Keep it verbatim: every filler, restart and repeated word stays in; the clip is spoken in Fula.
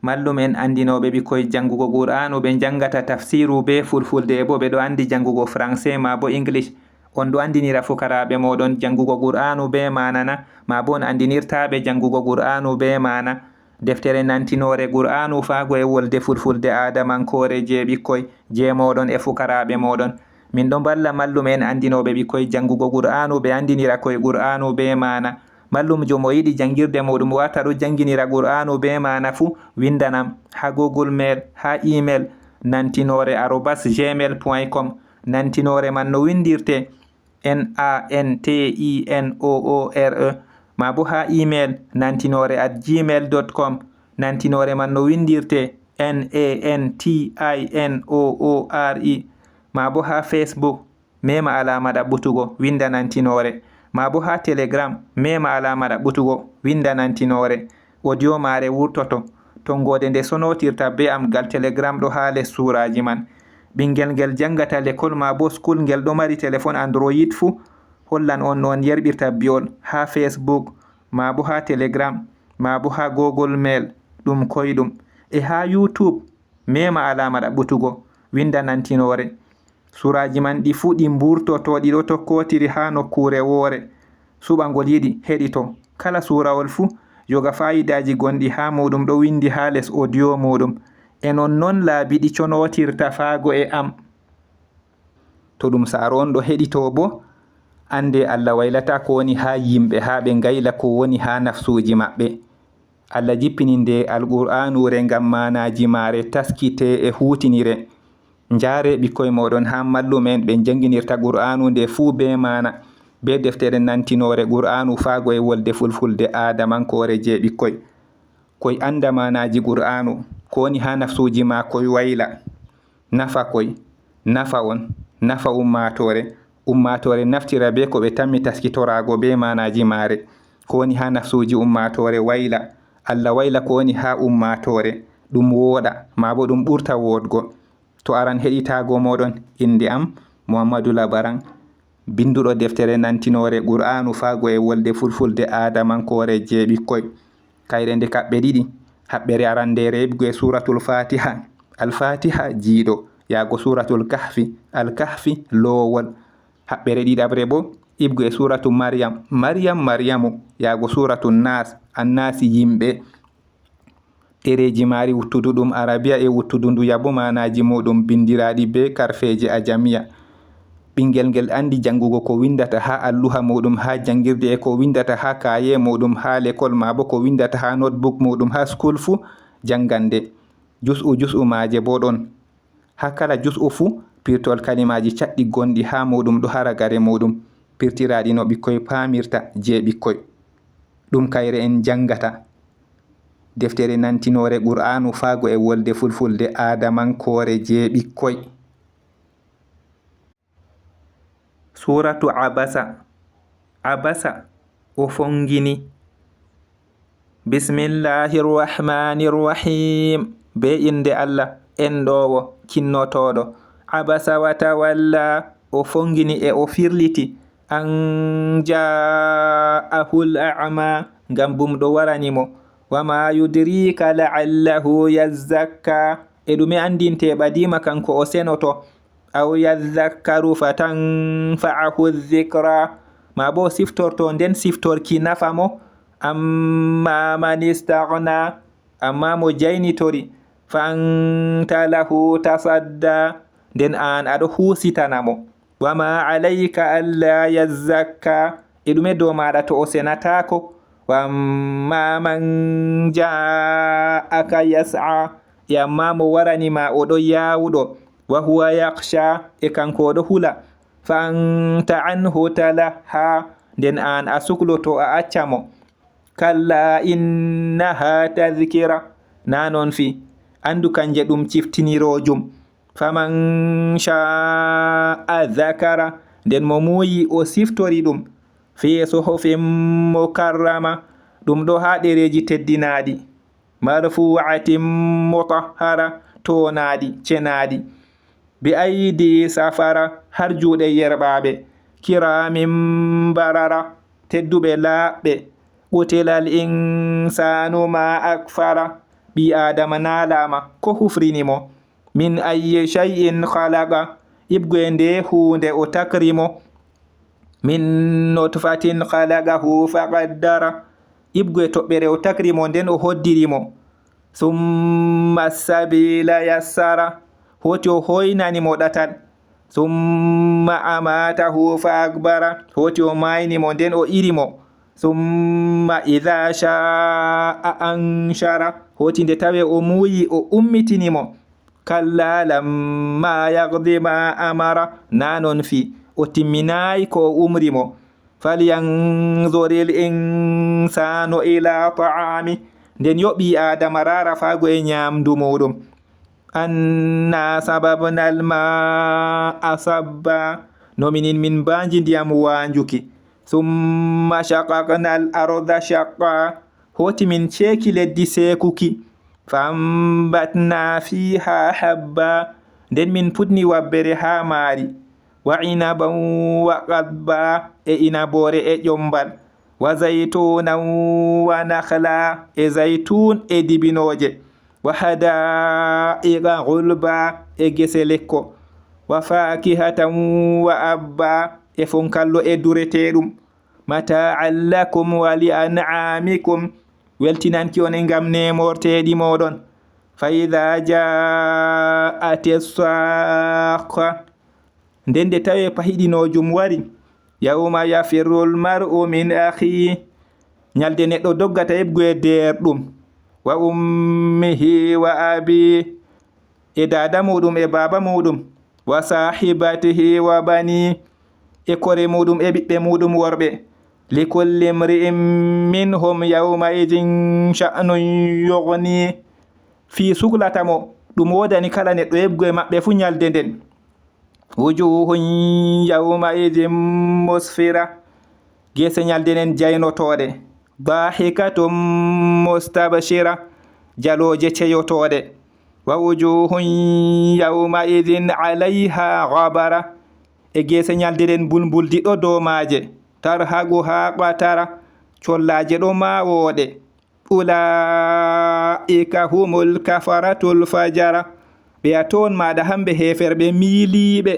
Mallum'en anndinooɓe ɓikkoy janngugo Qur'aanu, ɓe njanngata tafsiiru bee Fulfulde, e boo ɓe ɗo anndi janngugo Français maa boo English. On ɗo anndinira fukaraaɓe mooɗon janngugo Qur'aanu bee maana na? Maa boo on anndinirtaa ɓe janngugo Qur'aanu bee maana? Deftere nantinoore Qur'aanu faago e wolde Fulfulde aadamankoore jey ɓikkoy, jey mooɗon e fukaraaɓe mooɗon. Min ɗon mballa mallum'en anndinooɓe ɓikkoy janngugo Qur'aanu, ɓe anndinira koy Qur'aanu bee maana. Mallumjo mo yiɗi janngirde muuɗum wata ɗo jannginira Qur'aanu bee maana fuu, winndanam haa Google Mail, haa email nantinoore arobas gmail point com. Nantinoore man no winndirtee N A N T I N O O R E, maa boo haa email nantinoore at gmail dot com. Nantinoore man no winndirtee N A N T I N O O R E, maa boo haa Facebook, meema alaama ɗaɓɓutugo, winnda nantinoore, maa boo haa Telegram, meema alaama ɗaɓɓutugo, winnda nantinoore. Audio maare wurtoto. Tonngoode nde sonootirta bee am gal Telegram ɗo haa les suuraaji man. Ɓinngel ngel janngata lekol maa boo school ngel ɗo mari telefon Android fuu, hollan on no on yerɓirta bi'ol haa Facebook, maa boo haa Telegram, maa boo haa Google Mail, ɗum koyɗum. E haa YouTube, meema alaama ɗaɓɓutugo, winnda nantinoore. Suuraaji man ɗi fuu ɗi mburtoto, ɗi ɗo tokkootiri haa nokkuure woore. Suɓa ngol yiɗi, heɗito. Kala suurawol fuu, yoga faayidaaji gonɗi haa muuɗum ɗo winndi haa les audio muuɗum. E nonnon laabi ɗi conootirta faago e am. To ɗum saaro on ɗo heɗito boo, anndee Allah waylataa ko woni haa yimɓe haa ɓe ngayla ko woni haa nafsuuji maɓɓe. Allah jippini nde Alqur'aanuure ngam maanaaji maare taskitee e huutiniree. Njaaree ɓikkoy mooɗon haa mallum'en ɓe njannginirta Qur'aanu nde fuu bee maana, bee deftere nantinoore Qur'aanu faago e wolde Fulfulde aadamankoore jey ɓikkoy. Koy annda maanaaji Qur'aanu, ko woni haa nafsuuji maa koy wayla. Nafa koy, nafa on, nafa ummaatoore, ummaatoore naftira bee ko ɓe tammi taskitoraago bee maanaaji maare. Ko woni haa nafsuuji ummaatoore wayla, Allah wayla ko woni haa ummaatoore, ɗum wooɗa, maa boo ɗum ɓurta wooɗgo. To aran heɗitaago mooɗon, innde am Muhammadu Labaran, binnduɗo deftere nantinoore Qur'aanu faago e wolde Fulfulde aadamankoore jey ɓikkoy. Kayre nde kaɓɓe ɗiɗi. Haɓɓere arandeere iɓgo e Suuratul Faatiha, Al-Faatiha, jiiɗo, yaago Suuratul Kahfi, Al-Kahfi, loowol. Haɓɓere ɗiɗaɓre boo, iɓgo e Suuratu Maryam, Maryam, Maryamu, yaago Suuratu Naas, Annaasi, yimɓe. Ɗereeji maari wuttudu ɗum Arabiya e wuttudu ndu yabo maanaaji muuɗum binndiraaɗi bee karfeeji Ajamiya. Ɓinngel ngel anndi janngugo ko winndata haa alluha muuɗum haa janngirde e ko winndata haa kaaye muuɗum haa lekol maa boo ko winndata haa notebook muuɗum haa school fuu, janngan nde. Jus'u jus'u maaje boo ɗon. Haa kala jus'u fuu, pirtol kalimaaji caɗɗi gonɗi haa muuɗum ɗo haa ragare muuɗum, pirtiraaɗi no ɓikkoy paamirta jey ɓikkoy. Ɗum kayre en janngata. Deftere nantinoore Qur'aanu faago e wolde Fulfulde aadamankoore jey ɓikkoy. Suuratu Abasa. Abasa, o fonngini. Bismillahir Rahmanir Rahim. Bee innde Allah, enɗoowo, kinnotooɗo. Abasa wa tawalla, o fonngini e o firliti. An ja'ahul a'ma, ngam bumɗo warani mo. Wa ma yudrika la'allahu yazzakka. E ɗume anndinte ɓadiima kanko o senoto? Aw yazzakkaru fatanfa'ahu dhikra. Maa boo siftorto nden siftorki nafa mo. Amma man istaghna. Amma mo jaynitori. Fa anta lahu tasadda. Nden aan aɗo huusitana mo. Wa ma alayka alla yazzakka. E ɗume dow maaɗa to o senataako? Wa amma man ja'aka yas'a. E amma mo warani ma o ɗo yaawuɗo. Wa huwa yakhsha. E kanko o ɗo hula. Fa anta anhu talaha. Nden aan a sukloto a acca mo. Kalla innaha tadhkira. Na non fi. Anndu kanje ɗum ciftiniroojum. Faman sha'a dhakara. Nden mo muuyi o siftori ɗum. Fi suhufin mukarrama. Ɗum ɗo haa ɗereeji teddinaaɗi. Marfu'atin mutahhara. Toonaaɗi, cenaaɗi. Bi aydi safara. Har juuɗe yerɓaaɓe. Kiramin barara. Tedduɓe laaɓɓe. Qutilal insanu ma akfara. Ɓii Aadama naalaama, ko hufrini mo? Min ayyi shay'in khalaqa, iɓgwe nde huunde o takri mo? Min nutfatin khalaqahu faqaddara, iɓgwe toɓɓere o takri mo nden o hoddiri mo. Thumma sabila yassara, hooti o hoynani mo ɗatal. Thumma amatahu fa akbara, hooti o maayni mo nden o iri mo. Thumma idha sha'a anshara, hooti nde tawe o muuyi o ummitini mo. Kalla lamma yaqdi ma amara, na non fii, o timminaay ko o umri mo. Falyanzuril insanu ila ta'ami, nden yo ɓii Aadama raara faago e nyaamdu muuɗum. Anna sababna al-ma'a sabba, no minin min mbaanji ndiyam waanjuki. Thumma shaqaqna al-arda shaqqa, hooti min ceeki leddi seekuki. Fa ambatna fiha habba, nden min putni wabbere haa maari. Wa inaban wa qadba, e inaboore e ƴombal. Wa zaytunan wa nakhla, e zaytun e dibinooje. Wa hada'iqa ghulba, e gese lekko. Wa fakihatan wa abba, e fonkallo e dureteeɗum. Mata'an lakum wa li an'amikum, weltinanki on e ngam neemorteeɗi mooɗon. Fa idha ja'ati ssaakha, nden nde tawe pahiɗinoojum wari. Yawma yafirrul mar'u min akhi, nyalde neɗɗo doggata eɓgo e deerɗum. Wa ummihi wa abi, e daada muuɗum e baaba muuɗum. Wa sahibatihi wa bani, e kore muuɗum e ɓiɓɓe muuɗum worɓe. Likulli imri'in minhum yawma idhin sha'nun yughni, fii suklata mo, ɗum woodani kala neɗɗo eɓgo e maɓɓe fuu nyalde nden. Wujuhun yawma idhin musfira, geese nyalde nden jaynotooɗe. Dahikatun mustabshira, jalooje ceyotooɗe. Wa wujuhun yawma idhin alayha ghabara, e geese nyalde nden mbulmbuldi ɗo dow maaje. Tarhaquha qatara, collaaje ɗo maawooɗe. Ula'ika humul kafaratul fajara, ɓe a toon maaɗa hamɓe heeferɓe miiliiɓe.